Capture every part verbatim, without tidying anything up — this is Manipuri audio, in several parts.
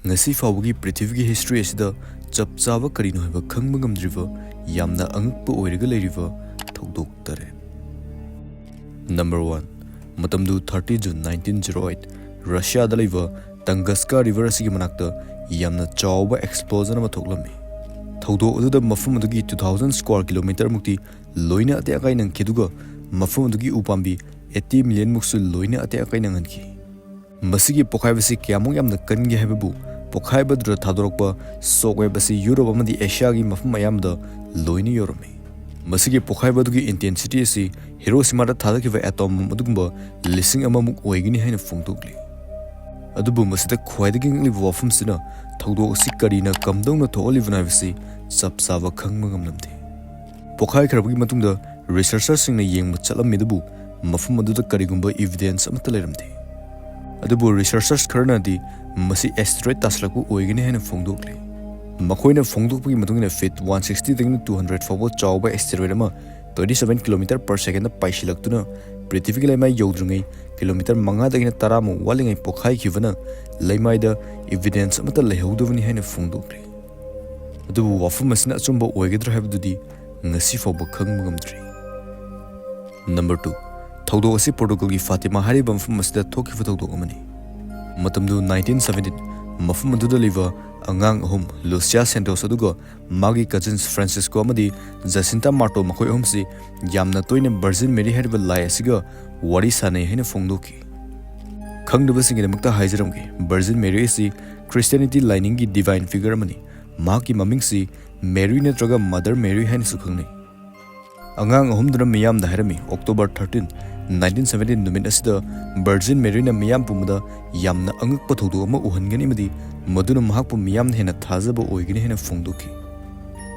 ꯉꯁꯤ ꯐꯥꯎꯕꯒꯤ ꯄ꯭ꯔꯤꯊꯤꯕꯤꯒꯤ ꯍꯤꯁꯇ꯭ꯔꯤ ꯑꯁꯤꯗ ꯆꯞ ꯆꯥꯕ ꯀꯔꯤꯅꯣ ꯍꯥꯏꯕ ꯈꯪꯕ ꯉꯝꯗ꯭ꯔꯤꯕ ꯌꯥꯝꯅ ꯑꯉꯛꯄ ꯑꯣꯏꯔꯒ ꯂꯩꯔꯤꯕ ꯊꯧꯗꯣꯛ ꯇꯔꯦꯠ꯫ ꯅꯝꯕꯔ ꯋꯥꯟ, ꯃꯇꯝꯗꯨ thirty June nineteen zero eight, ꯔꯁꯤꯌꯥꯗ ꯂꯩꯕ ꯇꯪꯒꯁꯀꯥ ꯔꯤꯚꯔ ꯑꯁꯤꯒꯤ ꯃꯅꯥꯛꯇ ꯌꯥꯝꯅ ꯆꯥꯎꯕ ꯑꯦꯛꯁꯄ꯭ꯂꯣꯖꯟ ꯑꯃ ꯊꯣꯛꯂꯝꯃꯤ꯫ ꯊꯧꯗꯣꯛ ꯑꯗꯨꯗ ꯃꯐꯝ ꯑꯗꯨꯒꯤ ꯇꯨ ꯊꯥꯎꯖꯟ ꯁ꯭ꯀ꯭ꯋꯥꯔ ꯀꯤꯂꯣꯃꯤꯇꯔ ꯃꯨꯛꯇꯤ ꯂꯣꯏꯅ ꯑꯇꯦꯛ ꯑꯀꯥꯏ ꯅꯪꯈꯤ, ꯑꯗꯨꯒ ꯃꯐꯝ ꯑꯗꯨꯒꯤ ꯎꯄꯥꯝꯕꯤ ꯑꯩꯠꯇꯤ ꯃꯤꯂꯤꯌꯟ ꯃꯨꯛꯁꯨ ꯂꯣꯏꯅ ꯑꯇꯦꯛ ꯑꯀꯥꯏ ꯅꯪꯍꯟꯈꯤ꯫ ꯃꯁꯤꯒꯤ ꯄꯣꯈꯥꯏꯕꯁꯤ ꯀꯌꯥꯃꯨꯛ ꯌꯥꯝꯅ ꯀꯟꯒꯦ ꯍꯥꯏꯕꯕꯨ, ꯄꯣꯈꯥꯏꯕꯗꯨꯗ ꯊꯥꯗꯣꯔꯛꯄ ꯁꯣꯛ ꯋꯦꯕ ꯑꯁꯤ ꯌꯨꯔꯣꯞ ꯑꯃꯗꯤ ꯑꯦꯁꯤꯌꯥꯒꯤ ꯃꯐꯝ ꯑꯌꯥꯝꯕꯗ ꯂꯣꯏꯅ ꯌꯧꯔꯝꯃꯤ꯫ ꯃꯁꯤꯒꯤ ꯄꯣꯈꯥꯏꯕ ꯑꯗꯨꯒꯤ ꯏꯟꯇꯦꯟꯁꯤꯇꯤ ꯑꯁꯤ ꯍꯤꯔꯣꯁꯤꯃꯥꯗ ꯊꯥꯗꯈꯤꯕ ꯑꯦꯇꯣꯝ ꯕꯣꯝ ꯑꯗꯨꯒꯨꯝꯕ ꯂꯤꯁꯤꯡ ꯑꯃꯃꯨꯛ ꯑꯣꯏꯒꯅꯤ ꯍꯥꯏꯅ ꯐꯣꯡꯗꯣꯛꯂꯤ꯫ ꯑꯗꯨꯕꯨ ꯃꯁꯤꯗ ꯈ꯭ꯋꯥꯏꯗꯒꯤ ꯉꯛꯂꯤꯕ ꯋꯥꯐꯝꯁꯤꯅ, ꯊꯧꯗꯣꯛ ꯑꯁꯤ ꯀꯔꯤꯅ ꯀꯝꯗꯧꯅ ꯊꯣꯛꯍꯜꯂꯤꯕꯅꯣ ꯍꯥꯏꯕꯁꯤ ꯆꯞ ꯆꯥꯕ ꯈꯪꯕ ꯉꯝꯂꯝꯗꯦ꯫ ꯄꯣꯈꯥꯏꯈ꯭ꯔꯕꯒꯤ ꯃꯇꯨꯡꯗ ꯔꯤꯁꯔꯆꯔꯁꯤꯡꯅ ꯌꯦꯡꯕ ꯆꯠꯂꯝꯃꯤ, ꯑꯗꯨꯕꯨ ꯃꯐꯝ ꯑꯗꯨꯗ ꯀꯔꯤꯒꯨꯝꯕ ꯏꯚꯤꯗꯦꯟꯁ ꯑꯃꯠꯇ ꯂꯩꯔꯝꯗꯦ꯫ ꯑꯗꯨꯕꯨ ꯔꯤꯁꯔꯆꯔꯁ ꯈꯔꯅꯗꯤ ꯃꯁꯤ ꯑꯦꯁꯇꯦꯔꯣꯏꯗ ꯇꯥꯁꯤꯜꯂꯛꯄ ꯑꯣꯏꯒꯅꯤ ꯍꯥꯏꯅ ꯐꯣꯡꯗꯣꯛꯂꯤ꯫ ꯃꯈꯣꯏꯅ ꯐꯣꯡꯗꯣꯛꯄꯒꯤ ꯃꯇꯨꯡ ꯏꯟꯅ, ꯐꯤꯠ ꯋꯥꯟ ꯁꯤꯛꯁꯇꯤꯗꯒꯤꯅ ꯇꯨ ꯍꯟꯗ꯭ꯔꯦꯗ ꯐꯥꯎꯕ ꯆꯥꯎꯕ ꯑꯦꯁꯇꯦꯔꯣꯏꯗ ꯑꯃ twenty seven kilometre per second ꯄꯥꯏꯁꯤꯜꯂꯛꯇꯨꯅ ꯄ꯭ꯔꯤꯊꯤꯕꯤꯒꯤ ꯂꯩꯃꯥꯏ ꯌꯧꯗ꯭ꯔꯤꯉꯩ ꯀꯤꯂꯣꯃꯤꯇꯔ ꯃꯉꯥꯗꯒꯤꯅ ꯇꯔꯥꯃꯨꯛ ꯋꯥꯠꯂꯤꯉꯩ ꯄꯣꯈꯥꯏꯈꯤꯕꯅ ꯂꯩꯃꯥꯏꯗ ꯏꯚꯤꯗꯦꯟꯁ ꯑꯃꯠꯇ ꯂꯩꯍꯧꯗꯕꯅꯤ ꯍꯥꯏꯅ ꯐꯣꯡꯗꯣꯛꯂꯤ꯫ ꯑꯗꯨꯕꯨ ꯋꯥꯐꯝ ꯑꯁꯤꯅ ꯑꯆꯨꯝꯕ ꯑꯣꯏꯒꯗ꯭ꯔꯥ ꯍꯥꯏꯕꯗꯨꯗꯤ ꯉꯁꯤ ꯐꯥꯎꯕ ꯈꯪꯕ ꯉꯝꯗ꯭ꯔꯤ꯫ ꯅꯝꯕꯔ ꯇꯨ, ꯊꯧꯗꯣꯛ ꯑꯁꯤ ꯄꯣꯔꯇꯨꯒꯜꯒꯤ ꯐꯥꯇꯤꯃꯥ ꯍꯥꯏꯔꯤꯕ ꯃꯐꯝ ꯑꯁꯤꯗ ꯊꯣꯛꯈꯤꯕ ꯊꯧꯗꯣꯛ ꯑꯃꯅꯤ꯫ ꯃꯇꯝꯗꯨ ꯅꯥꯏꯟꯇꯤꯟ ꯁꯚꯦꯟꯇꯤꯟ, ꯃꯐꯝ ꯑꯗꯨꯗ ꯂꯩꯕ ꯑꯉꯥꯡ ꯑꯍꯨꯝ, ꯂꯨꯁꯤꯌꯥ ꯁꯦꯟꯇꯣꯁ ꯑꯗꯨꯒ ꯃꯥꯒꯤ ꯀꯖꯤꯟꯁ ꯐ꯭ꯔꯥꯟꯁꯤꯁꯀꯣ ꯑꯃꯗꯤ ꯖꯁꯤꯟꯇꯥ ꯃꯥꯔꯇꯣ, ꯃꯈꯣꯏ ꯑꯍꯨꯝꯁꯤ ꯌꯥꯝꯅ ꯇꯣꯏꯅ ꯚꯔꯖꯤꯟ ꯃꯦꯔꯤ ꯍꯥꯏꯔꯤꯕ ꯂꯥꯏ ꯑꯁꯤꯒ ꯋꯥꯔꯤ ꯁꯥꯟꯅꯩ ꯍꯥꯏꯅ ꯐꯣꯡꯗꯣꯛꯈꯤ꯫ ꯈꯪꯗꯕꯁꯤꯡꯒꯤꯗꯃꯛꯇ ꯍꯥꯏꯖꯔꯝꯒꯦ, ꯚꯔꯖꯤꯟ ꯃꯦꯔꯤ ꯑꯁꯤ ꯈ꯭ꯔꯤꯁꯇꯤꯌꯥꯅꯤꯇꯤ ꯂꯥꯏꯅꯤꯡꯒꯤ ꯗꯤꯚꯥꯏꯟ ꯐꯤꯒꯔ ꯑꯃꯅꯤ꯫ ꯃꯍꯥꯛꯀꯤ ꯃꯃꯤꯡꯁꯤ ꯃꯦꯔꯤ ꯅꯠꯇ꯭ꯔꯒ ꯃꯗꯔ ꯃꯦꯔꯤ ꯍꯥꯏꯅꯁꯨ ꯈꯪꯅꯩ꯫ ꯑꯉꯥꯡ ꯑꯍꯨꯝꯗꯨꯅ ꯃꯤꯌꯥꯝꯗ ꯍꯥꯏꯔꯝꯃꯤ, "ꯑꯣꯛꯇꯣꯕꯔ ꯊꯥꯔꯇꯤꯟ, ꯅꯥꯏꯟꯇꯤꯟ ꯁꯚꯦꯟꯇꯤꯟ ꯅꯨꯃꯤꯠ ꯑꯁꯤꯗ ꯚꯔꯖꯤꯟ ꯃꯦꯔꯤꯅ ꯃꯤꯌꯥꯝ ꯄꯨꯝꯕꯗ ꯌꯥꯝꯅ ꯑꯉꯛꯄ ꯊꯧꯗꯣꯛ ꯑꯃ ꯎꯍꯟꯒꯅꯤ ꯑꯃꯗꯤ ꯃꯗꯨꯅ ꯃꯍꯥꯛꯄꯨ ꯃꯤꯌꯥꯝꯅ ꯍꯦꯟꯅ ꯊꯥꯖꯕ ꯑꯣꯏꯒꯅꯤ" ꯍꯥꯏꯅ ꯐꯣꯡꯗꯣꯛꯈꯤ꯫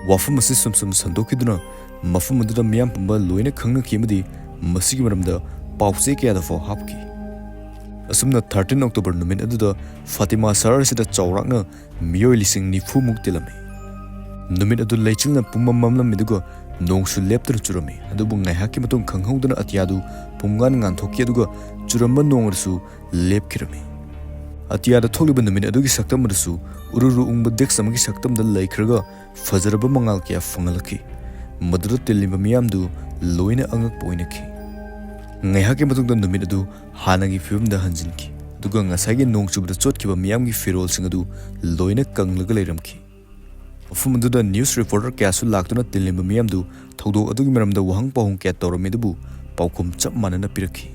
ꯋꯥꯐꯝ ꯑꯁꯤ ꯁꯨꯝ ꯁꯨꯝ ꯁꯟꯗꯣꯛꯈꯤꯗꯨꯅ ꯃꯐꯝ ꯑꯗꯨꯗ ꯃꯤꯌꯥꯝ ꯄꯨꯝꯕ ꯂꯣꯏꯅ ꯈꯪꯅꯈꯤ ꯑꯃꯗꯤ ꯃꯁꯤꯒꯤ ꯃꯔꯝꯗ ꯄꯥꯎ ꯆꯦ ꯀꯌꯥꯗ ꯐꯥꯎ ꯍꯥꯞꯈꯤ꯫ ꯑꯁꯨꯝꯅ ꯊꯥꯔꯇꯤꯟ ꯑꯣꯛꯇꯣꯕꯔ ꯅꯨꯃꯤꯠ ꯑꯗꯨꯗ ꯐꯥꯇꯤꯃꯥ ꯁꯍꯔ ꯑꯁꯤꯗ ꯆꯥꯎꯔꯥꯛꯅ ꯃꯤꯑꯣꯏ ꯂꯤꯁꯤꯡ ꯅꯤꯐꯨ ꯃꯨꯛ ꯇꯤꯜꯂꯝꯃꯤ꯫ ꯅꯨꯃꯤꯠ ꯑꯗꯨ ꯂꯩꯆꯤꯜꯅ ꯄꯨꯝꯃꯝ ꯃꯝꯂꯝꯃꯤ, ꯑꯗꯨꯒ ꯅꯣꯡꯁꯨ ꯂꯦꯞꯇꯅ ꯆꯨꯔꯝꯃꯤ꯫ ꯑꯗꯨꯕꯨ ꯉꯥꯏꯍꯥꯛꯀꯤ ꯃꯇꯨꯡ ꯈꯪꯍꯧꯗꯅ ꯑꯇꯤꯌꯥꯗꯨ ꯄꯨꯡꯉꯥꯟ ꯉꯥꯟꯊꯣꯛꯈꯤ, ꯑꯗꯨꯒ ꯆꯨꯔꯝꯕ ꯅꯣꯡ ꯑꯗꯨꯁꯨ ꯂꯦꯞꯈꯤꯔꯝꯃꯤ꯫ ꯑꯇꯤꯌꯥꯗ ꯊꯣꯛꯂꯤꯕ ꯅꯨꯃꯤꯠ ꯑꯗꯨꯒꯤ ꯁꯛꯇꯝ ꯑꯗꯨꯁꯨ ꯎꯔꯨꯔꯨ ꯎꯪꯕ ꯗꯦꯛꯁ ꯑꯃꯒꯤ ꯁꯛꯇꯝꯗ ꯂꯩꯈ꯭ꯔꯒ ꯐꯖꯔꯕ ꯃꯉꯥꯜ ꯀꯌꯥ ꯐꯪꯍꯜꯂꯛꯈꯤ꯫ ꯃꯗꯨꯗ ꯇꯤꯜꯂꯤꯕ ꯃꯤꯌꯥꯝꯗꯨ ꯂꯣꯏꯅ ꯑꯉꯛꯄ ꯑꯣꯏꯅꯈꯤ꯫ ꯉꯥꯏꯍꯥꯛꯀꯤ ꯃꯇꯨꯡꯗ ꯅꯨꯃꯤꯠ ꯑꯗꯨ ꯍꯥꯟꯅꯒꯤ ꯐꯤꯕꯝꯗ ꯍꯟꯖꯤꯟꯈꯤ, ꯑꯗꯨꯒ ꯉꯁꯥꯏꯒꯤ ꯅꯣꯡ ꯆꯨꯕꯗ ꯆꯣꯠꯈꯤꯕ ꯃꯤꯌꯥꯝꯒꯤ ꯐꯤꯔꯣꯜꯁꯤꯡ ꯑꯗꯨ ꯂꯣꯏꯅ ꯀꯪꯂꯒ ꯂꯩꯔꯝꯈꯤ꯫ ꯃꯐꯝ ꯑꯗꯨꯗ ꯅ꯭ꯌꯨꯁ ꯔꯤꯄꯣꯔꯇꯔ ꯀꯌꯥꯁꯨ ꯂꯥꯛꯇꯨꯅ ꯇꯤꯜꯂꯤꯕ ꯃꯤꯌꯥꯝꯗꯨ ꯊꯧꯗꯣꯛ ꯑꯗꯨꯒꯤ ꯃꯔꯝꯗ ꯋꯥꯍꯪ ꯄꯥꯎꯍꯪ ꯀꯌꯥ ꯇꯧꯔꯝꯃꯤ, ꯑꯗꯨꯕꯨ ꯄꯥꯎꯈꯨꯝ ꯆꯞ ꯃꯥꯟꯅꯅ ꯄꯤꯔꯛꯈꯤ꯫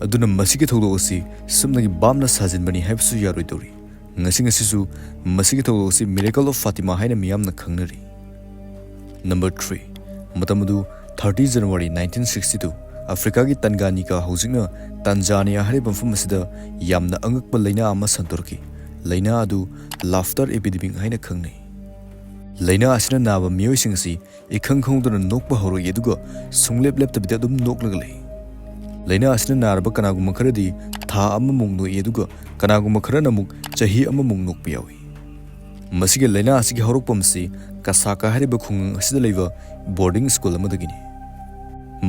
ꯑꯗꯨꯅ ꯃꯁꯤꯒꯤ ꯊꯧꯗꯣꯛ ꯑꯁꯤ ꯁꯨꯞꯅꯒꯤ ꯚꯥꯞꯅ ꯁꯥꯖꯤꯟꯕꯅꯤ ꯍꯥꯏꯕꯁꯨ ꯌꯥꯔꯣꯏꯗꯧꯔꯤ꯫ ꯉꯁꯤ ꯉꯁꯤꯁꯨ ꯃꯁꯤꯒꯤ ꯊꯧꯗꯣꯛ ꯑꯁꯤ Miracle of Fatima ꯍꯥꯏꯅ ꯃꯤꯌꯥꯝꯅ ꯈꯪꯅꯔꯤ꯫ ꯅꯝꯕꯔ ꯊ꯭ꯔꯤ, ꯃꯇꯝ ꯑꯗꯨ thirty January nineteen sixty two, ꯑꯐ꯭ꯔꯤꯀꯥꯒꯤ ꯇꯟꯒꯥꯅꯤꯀꯥ, ꯍꯧꯖꯤꯛꯅ ꯇꯥꯟꯖꯥꯅꯤꯌꯥ ꯍꯥꯏꯔꯤꯕ ꯃꯐꯝ ꯑꯁꯤꯗ ꯌꯥꯝꯅ ꯑꯉꯛꯄ ꯂꯥꯏꯅꯥ ꯑꯃ ꯁꯟꯗꯣꯔꯛꯈꯤ꯫ ꯂꯥꯏꯅꯥ ꯑꯗꯨ ꯂꯥꯐꯇꯔ ꯑꯦꯄꯤꯗꯦꯃꯤꯛ ꯍꯥꯏꯅ ꯈꯪꯅꯩ꯫ ꯂꯥꯏꯅꯥ ꯑꯁꯤꯅ ꯅꯥꯕ ꯃꯤꯑꯣꯏꯁꯤꯡ ꯑꯁꯤ ꯏꯈꯪ ꯈꯪꯍꯧꯗꯅ ꯅꯣꯛꯄ ꯍꯧꯔꯛꯏ, ꯑꯗꯨꯒ ꯁꯨꯡꯂꯦꯞ ꯂꯦꯞꯇꯕꯤꯗ ꯑꯗꯨꯝ ꯅꯣꯛꯂꯒ ꯂꯩ꯫ ꯂꯥꯏꯅꯥ ꯑꯁꯤꯅ ꯅꯥꯔꯕ ꯀꯅꯥꯒꯨꯝꯕ ꯈꯔꯗꯤ ꯊꯥ ꯑꯃꯃꯨꯛ ꯅꯣꯛꯏ, ꯑꯗꯨꯒ ꯀꯅꯥꯒꯨꯝꯕ ꯈꯔꯅ ꯑꯃꯨꯛ ꯆꯍꯤ ꯑꯃꯃꯨꯛ ꯅꯣꯛꯄ ꯌꯥꯎꯏ꯫ ꯃꯁꯤꯒꯤ ꯂꯥꯏꯅꯥ ꯑꯁꯤꯒꯤ ꯍꯧꯔꯛꯐꯝ ꯑꯁꯤ ꯀꯁꯥꯀꯥ ꯍꯥꯏꯔꯤꯕ ꯈꯨꯡꯒꯪ ꯑꯁꯤꯗ ꯂꯩꯕ ꯕꯣꯔꯗꯤꯡ ꯁ꯭ꯀꯨꯜ ꯑꯃꯗꯒꯤꯅꯤ꯫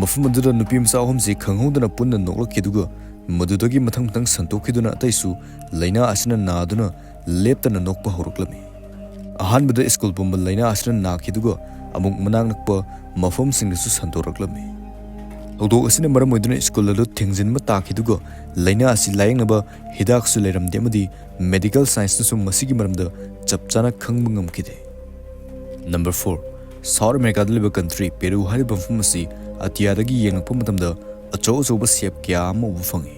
ꯃꯐꯝ ꯑꯗꯨꯗ ꯅꯨꯄꯤ ꯃꯆꯥ ꯑꯍꯨꯝꯁꯤ ꯈꯪꯍꯧꯗꯅ ꯄꯨꯟꯅ ꯅꯣꯛꯂꯛꯈꯤ, ꯑꯗꯨꯒ ꯃꯗꯨꯗꯒꯤ ꯃꯊꯪ ꯃꯊꯪ ꯁꯟꯇꯣꯛꯈꯤꯗꯨꯅ ꯑꯇꯩꯁꯨ ꯂꯥꯏꯅꯥ ꯑꯁꯤꯅ ꯅꯥꯗꯨꯅ ꯂꯦꯞꯇꯅ ꯅꯣꯛꯄ ꯍꯧꯔꯛꯂꯝꯃꯤ꯫ ꯑꯍꯥꯟꯕꯗ ꯁ꯭ꯀꯨꯜ ꯄꯨꯝꯕ ꯂꯥꯏꯅꯥ ꯑꯁꯤꯅ ꯅꯥꯈꯤ, ꯑꯗꯨꯒ ꯑꯃꯨꯛ ꯃꯅꯥꯛ ꯅꯛꯄ ꯃꯐꯝꯁꯤꯡꯗꯁꯨ ꯁꯟꯗꯣꯔꯛꯂꯝꯃꯤ꯫ ꯊꯧꯗꯣꯛ ꯑꯁꯤꯅ ꯃꯔꯝ ꯑꯣꯏꯗꯨꯅ ꯁ꯭ꯀꯨꯜ ꯑꯗꯨ ꯊꯤꯡꯖꯤꯟꯕ ꯇꯥꯈꯤ, ꯑꯗꯨꯒ ꯂꯥꯏꯅꯥ ꯑꯁꯤ ꯂꯥꯌꯦꯡꯅꯕ ꯍꯤꯗꯥꯛꯁꯨ ꯂꯩꯔꯝꯗꯦ, ꯑꯃꯗꯤ ꯃꯦꯗꯤꯀꯦꯜ ꯁꯥꯏꯟꯁꯅꯁꯨ ꯃꯁꯤꯒꯤ ꯃꯔꯝꯗ ꯆꯞ ꯆꯥꯅ ꯈꯪꯕ ꯉꯝꯈꯤꯗꯦ꯫ ꯅꯝꯕꯔ ꯐꯣꯔ, ꯁꯥꯎꯠ ꯑꯃꯦꯔꯤꯀꯥꯗ ꯂꯩꯕ ꯀꯟꯇ꯭ꯔꯤ ꯄꯦꯔꯨ ꯍꯥꯏꯔꯤꯕ ꯃꯐꯝ ꯑꯁꯤ ꯑꯇꯤꯌꯥꯗꯒꯤ ꯌꯦꯡꯂꯛꯄ ꯃꯇꯝꯗ ꯑꯆꯧ ꯑꯆꯧꯕ ꯁꯦꯞ ꯀꯌꯥ ꯑꯃ ꯎꯕ ꯐꯪꯉꯤ꯫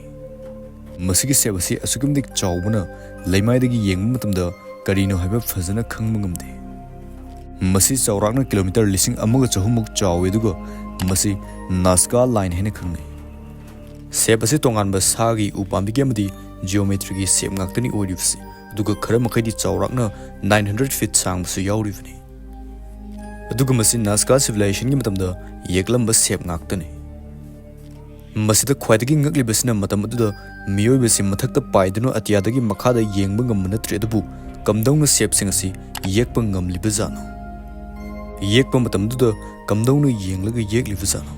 ꯃꯁꯤꯒꯤ ꯁꯦꯞ ꯑꯁꯤ ꯑꯁꯨꯛꯀꯤ ꯃꯇꯤꯛ ꯆꯥꯎꯕꯅ ꯂꯩꯃꯥꯏꯗꯒꯤ ꯌꯦꯡꯕ ꯃꯇꯝꯗ ꯀꯔꯤꯅꯣ ꯍꯥꯏꯕ ꯐꯖꯅ ꯈꯪꯕ ꯉꯝꯗꯦ꯫ ꯃꯁꯤ ꯆꯥꯎꯔꯥꯛꯅ ꯀꯤꯂꯣꯃꯤꯇꯔ ꯂꯤꯁꯤꯡ ꯑꯃꯒ ꯆꯍꯨꯝꯃꯨꯛ ꯆꯥꯎꯏ, ꯑꯗꯨꯒ ꯃꯁꯤ ꯅꯥꯖꯀꯥ ꯂꯥꯏꯟ ꯍꯥꯏꯅ ꯈꯪꯅꯩ꯫ ꯁꯦꯞ ꯑꯁꯤ ꯇꯣꯉꯥꯟꯕ ꯁꯥꯒꯤ, ꯎꯄꯥꯝꯕꯤꯒꯤ ꯑꯃꯗꯤ ꯖꯤꯑꯣꯃꯦꯇ꯭ꯔꯤꯒꯤ ꯁꯦꯞ ꯉꯥꯛꯇꯅꯤ ꯑꯣꯏꯔꯤꯕꯁꯤ, ꯑꯗꯨꯒ ꯈꯔ ꯃꯈꯩꯗꯤ ꯆꯥꯎꯔꯥꯛꯅ nine hundred feet ꯁꯥꯡꯕꯁꯨ ꯌꯥꯎꯔꯤꯕꯅꯤ꯫ ꯑꯗꯨꯒ ꯃꯁꯤ ꯅꯥꯖꯀꯥ ꯁꯤꯚꯤꯂꯥꯏꯖꯦꯁꯟꯒꯤ ꯃꯇꯝꯗ ꯌꯦꯛꯂꯝꯕ ꯁꯦꯞ ꯉꯥꯛꯇꯅꯤ꯫ ꯃꯁꯤꯗ ꯈ꯭ꯋꯥꯏꯗꯒꯤ ꯉꯛꯂꯤꯕꯁꯤꯅ ꯃꯇꯝ ꯑꯗꯨꯗ ꯃꯤꯑꯣꯏꯕꯁꯤ ꯃꯊꯛꯇ ꯄꯥꯏꯗꯨꯅ ꯑꯇꯤꯌꯥꯗꯒꯤ ꯃꯈꯥꯗ ꯌꯦꯡꯕ ꯉꯝꯕ ꯅꯠꯇ꯭ꯔꯦ, ꯑꯗꯨꯕꯨ ꯀꯝꯗꯧꯅ ꯁꯦꯞꯁꯤꯡ ꯑꯁꯤ ꯌꯦꯛꯄ ꯉꯝꯂꯤꯕꯖꯥꯠꯅꯣ? ꯌꯦꯛꯄ ꯃꯇꯝꯗꯨꯗ ꯀꯝꯗꯧꯅ ꯌꯦꯡꯂꯒ ꯌꯦꯛꯂꯤꯕꯖꯥꯠꯅꯣ?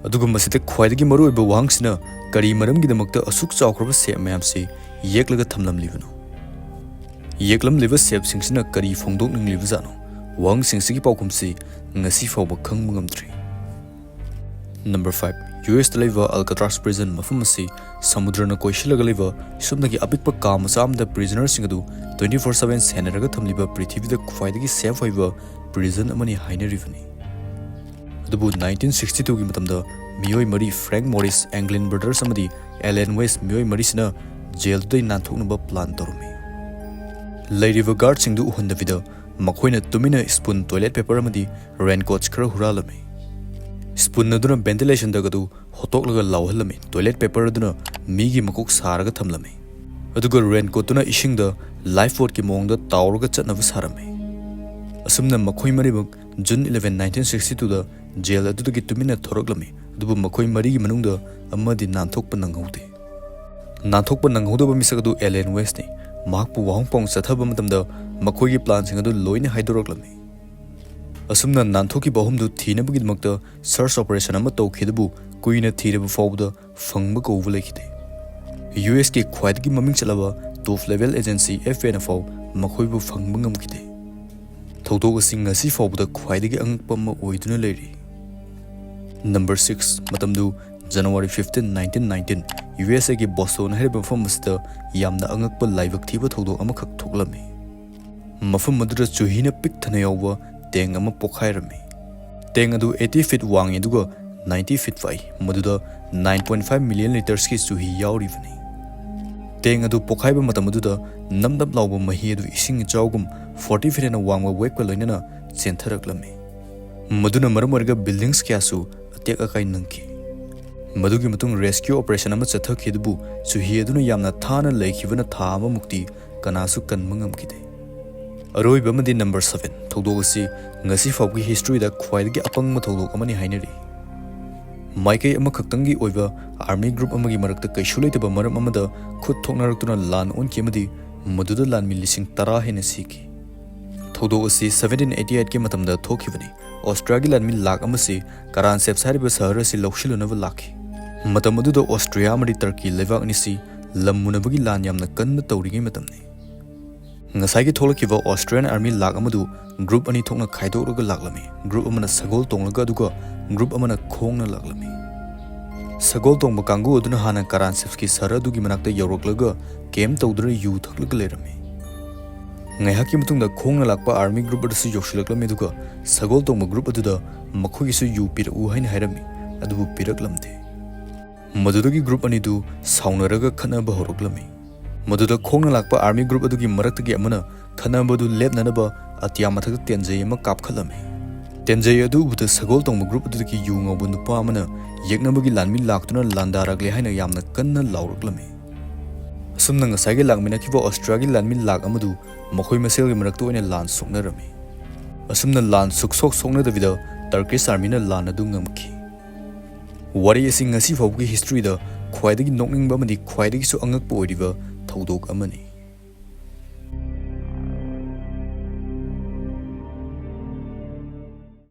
ꯑꯗꯨꯒ ꯃꯁꯤꯗ ꯈ꯭ꯋꯥꯏꯗꯒꯤ ꯃꯔꯨꯑꯣꯏꯕ ꯋꯥꯍꯪꯁꯤꯅ, ꯀꯔꯤ ꯃꯔꯝꯒꯤꯗꯃꯛꯇ ꯑꯁꯨꯛ ꯆꯥꯎꯈ꯭ꯔꯕ ꯁꯦꯞ ꯃꯌꯥꯝꯁꯤ ꯌꯦꯛꯂꯒ ꯊꯝꯂꯝꯂꯤꯕꯅꯣ? ꯌꯦꯛꯂꯝꯂꯤꯕ ꯁꯦꯞꯁꯤꯡꯁꯤꯅ ꯀꯔꯤ ꯐꯣꯡꯗꯣꯛꯅꯤꯡꯂꯤꯕꯖꯥꯠꯅꯣ? ꯋꯥꯍꯪꯁꯤꯡꯁꯤꯒꯤ ꯄꯥꯎꯈꯨꯝꯁꯤ ꯉꯁꯤ ꯐꯥꯎꯕ ꯈꯪꯕ ꯉꯝꯗ꯭ꯔꯤ꯫ ꯅꯝꯕꯔ ꯐꯥꯏꯚ, ꯌꯨ ꯑꯦꯁꯇ ꯂꯩꯕ ꯑꯜꯀꯇ꯭ꯔꯥꯁ ꯄ꯭ꯔꯤꯖꯟ ꯃꯐꯝ ꯑꯁꯤ ꯁꯃꯨꯗ꯭ꯔꯅ ꯀꯣꯏꯁꯤꯜꯂꯒ ꯂꯩꯕ ꯁꯨꯞꯅꯒꯤ ꯑꯄꯤꯛꯄ ꯀꯥ ꯃꯆꯥ ꯑꯃꯗ ꯄ꯭ꯔꯤꯖꯅꯔꯁꯤꯡ ꯑꯗꯨ twenty four seven ꯁꯦꯟꯅꯔꯒ ꯊꯝꯂꯤꯕ ꯄ꯭ꯔꯤꯊꯤꯕꯤꯗ ꯈ꯭ꯋꯥꯏꯗꯒꯤ ꯁꯦꯐ ꯑꯣꯏꯕ ꯄ꯭ꯔꯤꯖꯟ ꯑꯃꯅꯤ ꯍꯥꯏꯅꯔꯤꯕꯅꯤ꯫ ꯑꯗꯨꯕꯨ nineteen sixty twoꯒꯤ ꯃꯇꯝꯗ ꯃꯤꯑꯣꯏ ꯃꯔꯤ, ꯐ꯭ꯔꯦꯡꯛ ꯃꯣꯔꯤꯁ, ꯑꯦꯡꯒ꯭ꯂꯤꯟ ꯕ꯭ꯔꯗꯔꯁ ꯑꯃꯗꯤ ꯑꯦꯂꯦꯟ ꯋꯦꯁ, ꯃꯤꯑꯣꯏ ꯃꯔꯤꯁꯤꯅ ꯖꯦꯜꯗꯨꯗꯩ ꯅꯥꯟꯊꯣꯛꯅꯕ ꯄ꯭ꯂꯥꯟ ꯇꯧꯔꯝꯃꯤ꯫ ꯂꯩꯔꯤꯕ ꯒꯥꯔꯗꯁꯤꯡꯗꯨ ꯎꯍꯟꯗꯕꯤꯗ ꯃꯈꯣꯏꯅ ꯇꯨꯃꯤꯟꯅ ꯁ꯭ꯄꯨꯟ, ꯇꯣꯏꯂꯦꯠ ꯄꯦꯄꯔ ꯑꯃꯗꯤ ꯔꯦꯟꯀꯣꯠꯁ ꯈꯔ ꯍꯨꯔꯥꯜꯂꯝꯃꯤ꯫ ꯁ꯭ꯄꯨꯟ ꯑꯗꯨꯅ ꯚꯦꯟꯇꯤꯂꯦꯁꯟ ꯗꯛ ꯑꯗꯨ ꯍꯣꯠꯇꯣꯛꯂꯒ ꯂꯥꯎꯍꯜꯂꯝꯃꯤ꯫ ꯇꯣꯏꯂꯦꯠ ꯄꯦꯄꯔ ꯑꯗꯨꯅ ꯃꯤꯒꯤ ꯃꯀꯣꯛ ꯁꯥꯔꯒ ꯊꯝꯂꯝꯃꯤ꯫ ꯑꯗꯨꯒ ꯔꯦꯟꯀꯣꯠꯇꯨꯅ ꯏꯁꯤꯡꯗ ꯂꯥꯏꯐ ꯕꯣꯠꯀꯤ ꯃꯑꯣꯡꯗ ꯇꯥꯎꯔꯒ ꯆꯠꯅꯕ ꯁꯥꯔꯝꯃꯤ꯫ ꯑꯁꯨꯝꯅ ꯃꯈꯣꯏ ꯃꯔꯤꯃꯛ ꯖꯨꯟ eleven, nineteen sixty twoꯗ ꯖꯦꯜ ꯑꯗꯨꯗꯒꯤ ꯇꯨꯃꯤꯟꯅ ꯊꯣꯔꯛꯂꯝꯃꯤ꯫ ꯑꯗꯨꯕꯨ ꯃꯈꯣꯏ ꯃꯔꯤꯒꯤ ꯃꯅꯨꯡꯗ ꯑꯃꯗꯤ ꯅꯥꯟꯊꯣꯛꯄ ꯅꯪꯍꯧꯗꯦ꯫ ꯅꯥꯟꯊꯣꯛꯄ ꯅꯪꯍꯧꯗꯕ ꯃꯤꯁꯛ ꯑꯗꯨ ꯑꯦꯂꯦꯟ ꯋꯦꯁꯅꯤ꯫ ꯃꯍꯥꯛꯄꯨ ꯋꯥꯍꯪ ꯄꯥꯎꯍꯪ ꯆꯠꯊꯕ ꯃꯇꯝꯗ ꯃꯈꯣꯏꯒꯤ ꯄ꯭ꯂꯥꯟꯁꯤꯡ ꯑꯗꯨ ꯂꯣꯏꯅ ꯍꯥꯏꯗꯣꯔꯛꯂꯝꯃꯤ꯫ ꯑꯁꯨꯝꯅ ꯅꯥꯟꯊꯣꯛꯈꯤꯕ ꯑꯍꯨꯝꯗꯨ ꯊꯤꯅꯕꯒꯤꯗꯃꯛꯇ ꯁꯔꯆ ꯑꯣꯄꯔꯦꯁꯟ ꯑꯃ ꯇꯧꯈꯤ, ꯑꯗꯨꯕꯨ ꯀꯨꯏꯅ ꯊꯤꯔꯕ ꯐꯥꯎꯕꯗ ꯐꯪꯕ ꯀꯧꯕ ꯂꯩꯈꯤꯗꯦ꯫ ꯌꯨ ꯑꯦꯁꯀꯤ ꯈ꯭ꯋꯥꯏꯗꯒꯤ ꯃꯃꯤꯡ ꯆꯠꯂꯕ ꯇꯣꯞ ꯂꯦꯚꯦꯜ ꯑꯦꯖꯦꯟꯁꯤ ꯑꯦꯐ ꯕꯤ ꯑꯥꯏꯅ ꯐꯥꯎ ꯃꯈꯣꯏꯕꯨ ꯐꯪꯕ ꯉꯝꯈꯤꯗꯦ꯫ ꯊꯧꯗꯣꯛ ꯑꯁꯤ ꯉꯁꯤ ꯐꯥꯎꯕꯗ ꯈ꯭ꯋꯥꯏꯗꯒꯤ ꯑꯉꯛꯄ ꯑꯃ ꯑꯣꯏꯗꯨꯅ ꯂꯩꯔꯤ꯫ ꯅꯝꯕꯔ ꯁꯤꯛꯁ, ꯃꯇꯝꯗꯨ January fifteen, nineteen nineteen, U S ꯑꯦꯒꯤ ꯕꯣꯁꯇꯣꯟ ꯍꯥꯏꯔꯤꯕ ꯃꯐꯝ ꯑꯁꯤꯗ ꯌꯥꯝꯅ ꯑꯉꯛꯄ ꯂꯥꯏꯕꯛ ꯊꯤꯕ ꯊꯧꯗꯣꯛ ꯑꯃꯈꯛ ꯊꯣꯛꯂꯝꯃꯤ꯫ ꯃꯐꯝ ꯑꯗꯨꯗ ꯆꯨꯍꯤꯅ ꯄꯤꯛ ꯊꯟꯅ ꯌꯥꯎꯕ ꯇꯦꯡ ꯑꯃ ꯄꯣꯈꯥꯏꯔꯝꯃꯤ꯫ ꯇꯦꯡ ꯑꯗꯨ eighty feet ꯋꯥꯡꯉꯤ, ꯑꯗꯨꯒ ninety feet ꯄꯥꯛꯏ, ꯃꯗꯨꯗ nine point five million ꯂꯤꯇꯔꯁꯀꯤ ꯆꯨꯍꯤ ꯌꯥꯎꯔꯤꯕꯅꯤ꯫ ꯇꯦꯡ ꯑꯗꯨ ꯄꯣꯈꯥꯏꯕ ꯃꯇꯝ ꯑꯗꯨꯗ ꯅꯞ ꯅꯞ ꯂꯥꯎꯕ ꯃꯍꯤ ꯑꯗꯨ ꯏꯁꯤꯡ ꯏꯆꯥꯎꯒꯨꯝ forty feet ꯍꯦꯟꯅ ꯋꯥꯡꯕ ꯋꯦꯕꯀ ꯂꯣꯏꯅꯅ ꯆꯦꯟꯊꯔꯛꯂꯝꯃꯤ꯫ ꯃꯗꯨꯅ ꯃꯔꯝ ꯑꯣꯏꯔꯒ ꯕꯤꯜꯗꯤꯡꯁ ꯀꯌꯥꯁꯨ ꯑꯇꯦꯛ ꯑꯀꯥꯏ ꯅꯪꯈꯤ꯫ ꯃꯗꯨꯒꯤ ꯃꯇꯨꯡ ꯔꯦꯁꯀ꯭ꯌꯨ ꯑꯣꯄꯔꯦꯁꯟ ꯑꯃ ꯆꯠꯊꯈꯤ, ꯑꯗꯨꯕꯨ ꯆꯨꯍꯤ ꯑꯗꯨꯅ ꯌꯥꯝꯅ ꯊꯥꯅ ꯂꯩꯈꯤꯕꯅ ꯊꯥ ꯑꯃꯃꯨꯛꯇꯤ ꯀꯅꯥꯁꯨ ꯀꯟꯕ ꯉꯝꯈꯤꯗꯦ꯫ ꯑꯔꯣꯏꯕ ꯑꯃꯗꯤ ꯅꯝꯕꯔ ꯁꯚꯦꯟ, ꯊꯧꯗꯣꯛ ꯑꯁꯤ ꯉꯁꯤ ꯐꯥꯎꯕꯒꯤ ꯍꯤꯁꯇ꯭ꯔꯤꯗ ꯈ꯭ꯋꯥꯏꯗꯒꯤ ꯑꯄꯪꯕ ꯊꯧꯗꯣꯛ ꯑꯃꯅꯤ ꯍꯥꯏꯅꯔꯤ꯫ ꯃꯥꯏꯀꯩ ꯑꯃꯈꯛꯇꯪꯒꯤ ꯑꯣꯏꯕ ꯑꯥꯔꯃꯤ ꯒ꯭ꯔꯨꯞ ꯑꯃꯒꯤ ꯃꯔꯛꯇ ꯀꯩꯁꯨ ꯂꯩꯇꯕ ꯃꯔꯝ ꯑꯃꯗ ꯈꯨꯠ ꯊꯣꯛꯅꯔꯛꯇꯨꯅ ꯂꯥꯟ ꯑꯣꯟꯈꯤ ꯑꯃꯗꯤ ꯃꯗꯨꯗ ꯂꯥꯟꯃꯤ ꯂꯤꯁꯤꯡ ꯇꯔꯥ ꯍꯦꯟꯅ ꯁꯤꯈꯤ꯫ ꯊꯧꯗꯣꯛ ꯑꯁꯤ seventeen eighty eight ꯀꯤ ꯃꯇꯝꯗ ꯊꯣꯛꯈꯤꯕꯅꯤ꯫ ꯑꯣꯁꯇ꯭ꯔꯤꯌꯥꯒꯤ ꯂꯥꯟꯃꯤ ꯂꯥꯛ ꯑꯃꯁꯤ ꯀꯔꯥꯟꯁꯦꯞꯁ ꯍꯥꯏꯔꯤꯕ ꯁꯍꯔ ꯑꯁꯤ ꯂꯧꯁꯤꯜꯂꯨꯅꯕ ꯂꯥꯛꯈꯤ꯫ ꯃꯇꯝ ꯑꯗꯨꯗ ꯑꯣꯁꯇ꯭ꯔꯤꯌꯥ ꯑꯃꯗꯤ ꯇꯔꯀꯤ ꯂꯩꯕꯥꯛ ꯑꯅꯤꯁꯤ ꯂꯝ ꯃꯨꯟꯅꯕꯒꯤ ꯂꯥꯟ ꯌꯥꯝꯅ ꯀꯟꯅ ꯇꯧꯔꯤꯉꯩ ꯃꯇꯝꯅꯤ꯫ ꯉꯁꯥꯏꯒꯤ ꯊꯣꯛꯂꯛꯈꯤꯕ ꯑꯣꯁꯇ꯭ꯔꯤꯌꯥꯟ ꯑꯥꯔꯃꯤ ꯂꯥꯛ ꯑꯃꯗꯨ ꯒ꯭ꯔꯨꯞ ꯑꯅꯤ ꯊꯣꯛꯅ ꯈꯥꯏꯗꯣꯛꯂꯒ ꯂꯥꯛꯂꯝꯃꯤ꯫ ꯒ꯭ꯔꯨꯞ ꯑꯃꯅ ꯁꯒꯣꯜ ꯇꯣꯡꯂꯒ, ꯑꯗꯨꯒ ꯒ꯭ꯔꯨꯞ ꯑꯃꯅ ꯈꯣꯡꯅ ꯂꯥꯛꯂꯝꯃꯤ꯫ ꯁꯒꯣꯜ ꯇꯣꯡꯕ ꯀꯥꯡꯕꯨ ꯑꯗꯨꯅ ꯍꯥꯟꯅ ꯀꯔꯥꯟꯁꯦꯞꯁꯀꯤ ꯁꯍꯔ ꯑꯗꯨꯒꯤ ꯃꯅꯥꯛꯇ ꯌꯧꯔꯛꯂꯒ ꯀꯦꯝꯞ ꯇꯧꯗꯨꯅ ꯌꯨ ꯊꯛꯂꯒ ꯂꯩꯔꯝꯃꯤ꯫ ꯉꯥꯏꯍꯥꯛꯀꯤ ꯃꯇꯨꯡꯗ ꯈꯣꯡꯅ ꯂꯥꯛꯄ ꯑꯥꯔꯃꯤ ꯒ꯭ꯔꯨꯞ ꯑꯗꯨꯁꯨ ꯌꯧꯁꯤꯜꯂꯛꯂꯝꯃꯤ, ꯑꯗꯨꯒ ꯁꯒꯣꯜ ꯇꯣꯡꯕ ꯒ꯭ꯔꯨꯞ ꯑꯗꯨꯗ ꯃꯈꯣꯏꯒꯤꯁꯨ ꯌꯨ ꯄꯤꯔꯛꯎ ꯍꯥꯏꯅ ꯍꯥꯏꯔꯝꯃꯤ, ꯑꯗꯨꯕꯨ ꯄꯤꯔꯛꯂꯝꯗꯦ꯫ ꯃꯗꯨꯗꯒꯤ ꯒ꯭ꯔꯨꯞ ꯑꯅꯤꯗꯨ ꯁꯥꯎꯅꯔꯒ ꯈꯠꯅꯕ ꯍꯧꯔꯛꯂꯝꯃꯤ꯫ ꯃꯗꯨꯗ ꯈꯣꯡꯅ ꯂꯥꯛꯄ ꯑꯥꯔꯃꯤ ꯒ꯭ꯔꯨꯞ ꯑꯗꯨꯒꯤ ꯃꯔꯛꯇꯒꯤ ꯑꯃꯅ ꯈꯠꯅꯕꯗꯨ ꯂꯦꯞꯅꯅꯕ ꯑꯇꯤꯌꯥ ꯃꯊꯛꯇ ꯇꯦꯟꯖꯩ ꯑꯃ ꯀꯥꯞꯈꯠꯂꯝꯃꯤ꯫ ꯇꯦꯟꯖꯩ ꯑꯗꯨ ꯎꯕꯗ ꯁꯒꯣꯜ ꯇꯣꯡꯕ ꯒ꯭ꯔꯨꯞ ꯑꯗꯨꯗꯒꯤ ꯌꯨ ꯉꯧꯕ ꯅꯨꯄꯥ ꯑꯃꯅ ꯌꯦꯛꯅꯕꯒꯤ ꯂꯥꯟꯃꯤ ꯂꯥꯛꯇꯨꯅ ꯂꯥꯟꯗꯥꯔꯛꯂꯦ ꯍꯥꯏꯅ ꯌꯥꯝꯅ ꯀꯟꯅ ꯂꯥꯎꯔꯛꯂꯝꯃꯤ꯫ ꯑꯁꯨꯝꯅ ꯉꯁꯥꯏꯒꯤ ꯂꯥꯛꯃꯤꯟꯅꯈꯤꯕ ꯑꯣꯁꯇ꯭ꯔꯤꯌꯥꯒꯤ ꯂꯥꯟꯃꯤ ꯂꯥꯛ ꯑꯃꯗꯨ ꯃꯈꯣꯏ ꯃꯁꯦꯜꯒꯤ ꯃꯔꯛꯇ ꯑꯣꯏꯅ ꯂꯥꯟ ꯁꯣꯛꯅꯔꯝꯃꯤ꯫ ꯑꯁꯨꯝꯅ ꯂꯥꯟ ꯁꯨꯛꯁꯣꯛ ꯁꯣꯛꯅꯗꯕꯤꯗ ꯇꯔꯀꯤꯁ ꯑꯥꯔꯃꯤꯅ ꯂꯥꯟ ꯑꯗꯨ ꯉꯝꯈꯤ꯫ ꯋꯥꯔꯤ ꯑꯁꯤ ꯉꯁꯤ ꯐꯥꯎꯕꯒꯤ ꯍꯤꯁꯇ꯭ꯔꯤꯗ ꯈ꯭ꯋꯥꯏꯗꯒꯤ ꯅꯣꯛꯅꯤꯡꯕ ꯑꯃꯗꯤ ꯈ꯭ꯋꯥꯏꯗꯒꯤꯁꯨ ꯑꯉꯛꯄ ꯑꯣꯏꯔꯤꯕ ꯊꯧꯗꯣꯛ ꯑꯃꯅꯤ꯫